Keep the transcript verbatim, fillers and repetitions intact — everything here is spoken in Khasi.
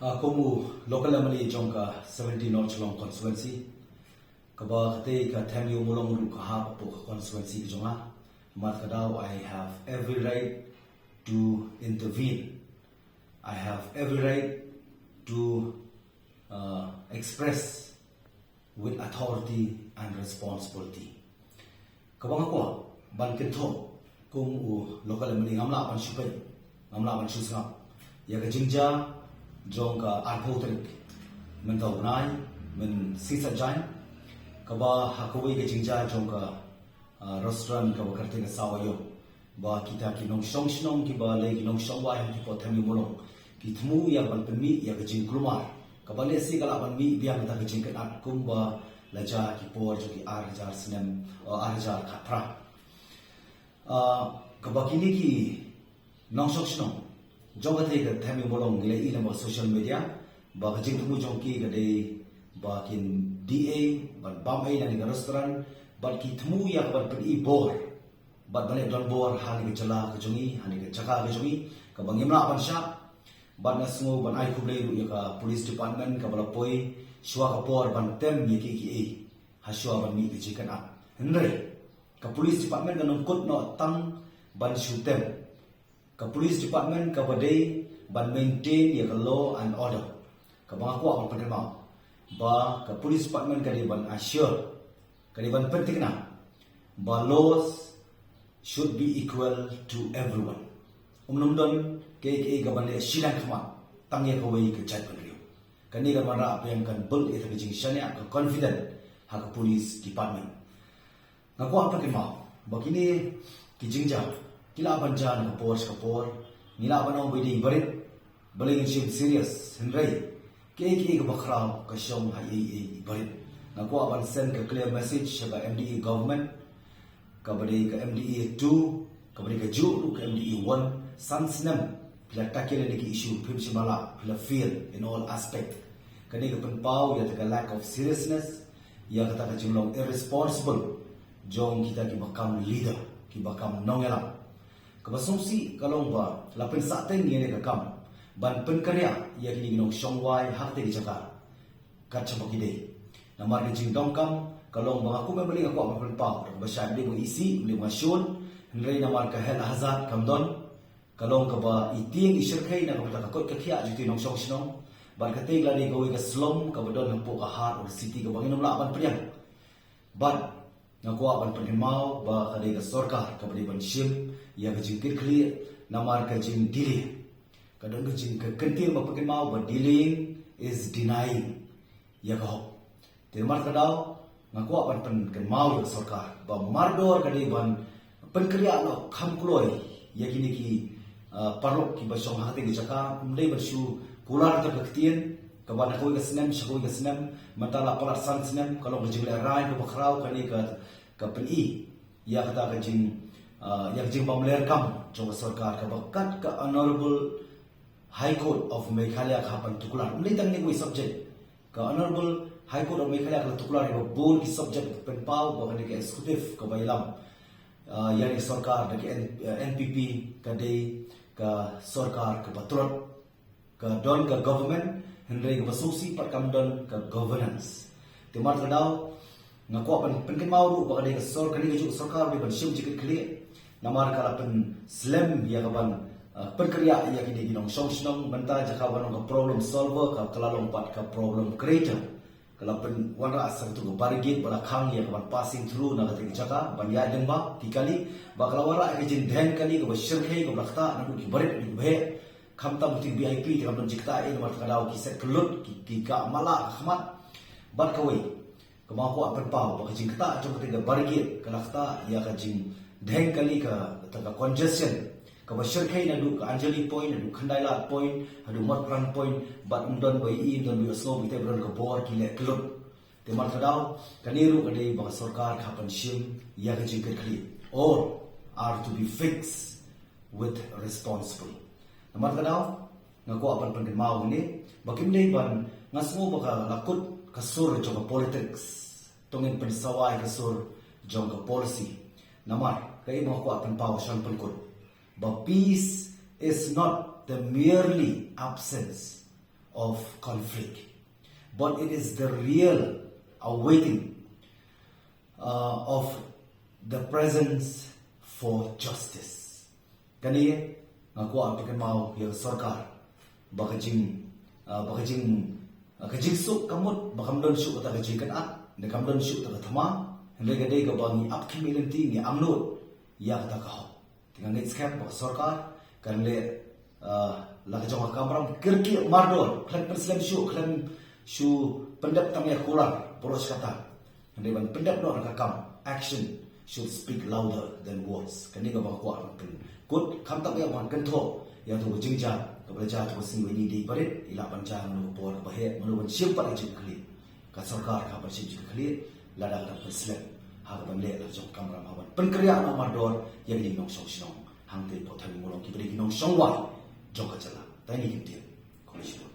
A kum u local M L A jong ka seventeen North Shillong constituency, kaba katei ka Them Ïew Mawlong ruh ka hap hapoh ka constituency ka jong nga. Namar kata daw, I have every right to intervene. I have every right to uh, express with authority and responsibility. Kaba nga kwah ban kynthoh kum u local M L A, ngam lah ban shu peit, ngam lah ban shu sngap ïa ka jingjia jong ka arphew tarik mynta u bnai, mynstep Saitjaiñ, kaba ha kawei ka jingjia jong ka uh, restaurant kaba kyrteng ka Sawa Ïew, ba kita ki nongshong shnong kiba lei ki nongshong wai ha ki por Them Ïew Mawlong ki thmu ïa ban pynmih ïa ka jingkulmar kaba lehse ka lah ban mih biang kata ka jingkynad kumba la jia ki por jong ki ar hajar snem, uh, ar hajar khatphra. Uh, kaba kine ki nongshong shnong jong katei ka Them Ïew Mawlong ngi la ïohi lyngba social media ba ka jingthmu jong ki ka dei ba kin die ei, ban bam ei na kane ka restaurant, bad ki thmu ïa ka ban pyni bor bad ban leh donbor ha kane ka jylla ka jong ngi, ha kane ka jaka ka jong ngi, kaba ngim lah ban shah. Bad nga sngew ban ai khublei ruh ïa ka police department kaba la poi shuwa ka por ban tem ïa kiei kiei ha shuwa ban mih ka jingkynad. Hynrei ka police department kan ym kut noh tang ban shu tem. Ka police department kaba dei ban maintain ïa ka law and order, kaba nga kwah ban pynkynmaw ba ka police department ka dei ban assure, ka dei ban pynthikna ba laws should be equal to everyone. Um nym don kaei kaei kaban leh shiliang khmat tang ïa kawei ka jaitbynriew. Kane ka ban rah biang, kan build ïa ka jingshaniah, ka confident ha ka police department. Nga kwah pynkynmaw ba kine ki jingjia ki lah ban jia na ka por sha ka por. Ngi lah ban ong ba i dei i barit, balei ngin shim serious, hynrei kiei kiei kaba khraw ka shong ha i, i, i barit. Nga kwah ban send ka clear message sha ka M D A government, kaba dei ka M D A two, kaba dei kajuh ruh ka M D A one, san snem phi la tackle ïa kine ki issue, phim shym la lah, phi la fail in all aspect. Kane ka pynpaw ïa kata ka lack of seriousness, ïa kata ka jinglong irresponsible jong kita kiba kam leader, kiba kam nongïalam. Kaba sngewsih ka long ba la pynsahteng ïa kane ka kam ban pynkynriah ïa kine ki nongshong wai ha katei ka jaka kat shaba ki dei. Namar ka jingdonkam ka long ba nga kum em, balei nga kwah ban pynpaw, kaba shai, balei ba nga isih, balei ba nga shun, hynrei namar ka health hazard kam don. Ka long kaba i tieng i shyrkhei na ka bynta ka koit ka khiah jong ki nongshong shnong. Bad katei ka la dei kawei ka slum kaba don hapoh ka heart of the city kaba ngin ym lah ban pdiang. Bad nga kwah ban pynkynmaw ba ka dei ka sorkar kaba dei ban shim ïa ka jingkitkhlieh namar ka jingdelay. Ka don ka jing, ka kyntien ba pynkynmaw ba delaying is denying ïa ka hok. Te namar kata daw nga kwah ban pynkynmaw ïa ka sorkar ba mardor ka dei ban pynkynriah noh kham kloi ïa kine ki, ah, paralok kiba shong ha katei ka jaka. Ym dei ban shu kular ïa ka ktien kaba na kawei ka snem sha kawei ka snem, mynta la palat san snem, ka long ka jinglehrain kaba khraw. Kane ka, ka pyni ïa kata ka jing, ah, ïa ka jingbymlerkam jong ka sorkar kaba kat ka Honourable High Court of Meghalaya ka hap ban tuklar. Ym dei tang kane kawei subject. Ka Honourable High Court of Meghalaya ka la tuklar ïa ka bun ki subject, pynpaw ba kane ka executive kaba ïalam, ah, ïa ka sorkar da ka N-, ah, N P P ka dei ka sorkar kaba tlot. Ka don ka government, hynrei kaba sngewsih pat kam don ka governance. Te namar kata daw nga kwah ban pynkynmaw ruh ba ka dei ka sor-, ka dei kajuh ka sorkar ba dei ban shim jingkitkhlieh. Namar ka la pynslem ïa ka ban, ah, pynkynriah ïa kine ki nongshong shnong, mynta jaka ban long ka problem solver, ka, ka la long pat ka problem creator. Ka la pynwanrah sa katu ka barricade ba la khang ïa ka ban passing through na katei ka jaka ban ïaid lyngba ki kali, ba ka la wanrah ïa ka jingdheng kali kaba shyrkhei, kaba la ktah naduh ki barit, ki baheh. Khamtam ki V I P te kam don jingktah ei, namar kata daw ki set kyllut, ki, ki kah mala ka khmat. Bad kawei kaba nga kwah pynpaw ba ka jingktah jong katei ka barricade ka la ktah ïa ka jingdheng kali, ka, kata ka congestion kaba shyrkhei naduh ka Anjali Point, naduh Khyndai Lad Point, haduh Motphran Point, bad ym don ba ïohi, ym don ba ïohsngew, ba kitei ba don ka bor ki leh kyllut. Te namar kata daw kane ruh ka dei ba ka sorkar ka hap ban shim ïa ka jingkitkhlieh. All are to be fixed with responsible. Namar kata daw nga kwah ban pynkynmaw hangne ba kim dei ban, nga sngew ba ka la kut ka sur jong ka politics. To ngin pynsawa ïa ka sur jong ka policy. Namar kaei ba nga kwah pynpaw, shan pynkut ba peace is not the merely absence of conflict, but it is the real awaiting uh, of the presence for justice. Kane nga kwah pynkynmaw ïa ka sorkar ba ka jing uh, ba ka jing uh, ka jingsuk ka mut ba kam don shuh kata ka jingkynat, ne kam don shuh kata ka thma, hynrei ka dei kaba ngi ap khmih lynti, ngi angnud ïa kata ka hok. Te nga ngeit skhem ba ka sorkar kan leh uh, la ka jong ka kamram kyrkieh mardor, khlem pynslem shuh, khlem shu pyndep tang ïa kular baroh shi katta. Hynrei ban pyndep noh ka kam, action should speak louder than words. Kane kaba nga kwah ban pynkut, khamtam ïa ban kynthoh ïa tu ka jingjia kaba la jia tu ka sngi, ba ngi dei barit, i lah ban jia ha kano ka por kaba heh, mano ban shim pat ka jingkylli. Ka sorkar ka ban shim jingkylli lada ka dang pynslem ha ka ban leh la ka jong ka kamram ha ban pynkyrkieh noh mardor ïa kine ki nongshong shnong hangtei hapoh thaiñ Mawlong, kiba dei ki nongshong wai jong ka jylla. Tang kine ki ktien, khublei shibun.